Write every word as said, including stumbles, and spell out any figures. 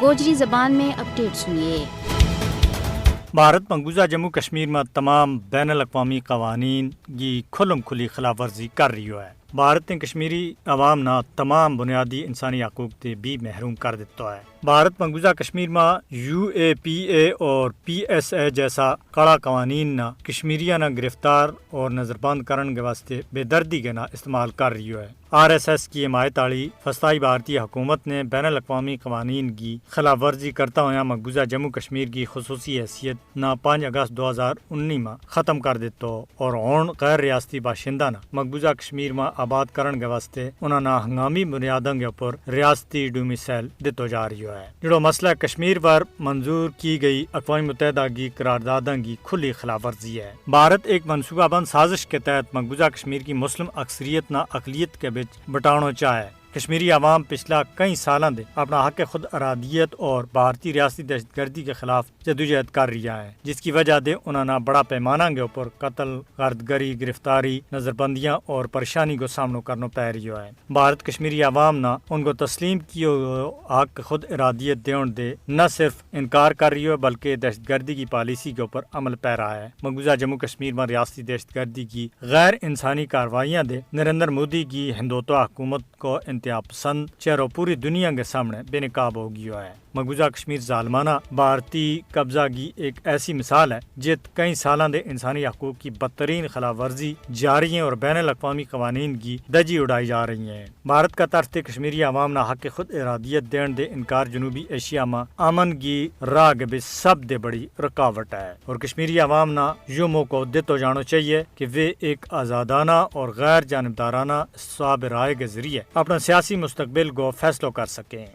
گوجری زبان میں اپڈیٹ سنیے۔ بھارت مقبوضہ جموں کشمیر ما تمام بین الاقوامی قوانین کی کھلم کھلی خلاف ورزی کر رہیو ہے۔ بھارت نے کشمیری عوام نا تمام بنیادی انسانی حقوق تے بھی محروم کر دیتو ہے۔ بھارت مقبوضہ کشمیر ما یو اے پی اے اور پی ایس اے جیسا کڑا قوانین نا کشمیریاں نا گرفتار اور نظربند کرن کے واسطے بے دردی کے نا استعمال کر رہیو ہے۔ آر ایس ایس کی حمایت آڑی فسطائی بھارتی حکومت نے بین الاقوامی قوانین کی خلاف ورزی کرتا ہویا مقبوضہ جموں کشمیر کی خصوصی حیثیت نا پانچ اگست دو ہزار انی ما ختم کر دیتو، اور ہن غیر ریاستی باشندہ نا مقبوضہ کشمیر ما آباد کرن کے واسطے انہاں نا ہنگامی بنیاداں کے اپر ریاستی ڈومی سیل دیتو جا رہیو ہے، جڑو مسئلہ کشمیر پر منظور کی گئی اقوام متحدہ کی قرارداداں کی کھلی خلاف ورزی ہے۔ بھارت ایک منصوبہ بند سازش کے تحت مقبوضہ کشمیر کی مسلم اکثریت نا اقلیت کے بچ بٹانو چاہے۔ کشمیری عوام پچھلا کئی سالاں دے اپنا حق خود ارادیت اور بھارتی ریاستی دہشت گردی کے خلاف جدوجہد کر رہیا ہے، جس کی وجہ دے انہاں نا بڑا پیمانہ کے اپر قتل، غرد گری، گرفتاری، نظربندیاں اور پریشانی کو سامنو کرنو پے رہیو ہے۔ بھارت کشمیری عوام نا ان کو تسلیم کیو حق خود ارادیت دیون دے نہ صرف انکار کر رہیو ہے بلکہ دہشت گردی کی پالیسی کے اپر عمل پے رہا ہے۔ مقبوضہ جموں کشمیر ما ریاستی دہشت گردی کی غیر انسانی کاروائیاں دے نریندر مودی کی ہندوتوا حکومت کو انتہا پسند چہرو پوری دنیا کے سامنے بے نقاب ہو گیو ہے۔ مقبوضہ کشمیر ظالمانہ بھارتی قبضہ کی ایک ایسی مثال ہے جت کئی سالاں دے انسانی حقوق کی بدترین خلاف ورزی جاری ہیں اور بین الاقوامی قوانین کی دجی اڑائی جا رہی ہیں۔ بھارت کا طرف تے کشمیری عوام نا حق خود ارادیت دین دے انکار جنوبی ایشیا ما امن کی راہ کے بچ سب دے بڑی رکاوٹ ہے اور کشمیری عوام نا یوہ موقع دیتو جانو چاہیے کہ ویہ ایک آزادانہ اور غیر جانبدارانہ صواب رائے کے ذریعے اپنا سیاسی مستقبل کو فیصلو کر سکیں۔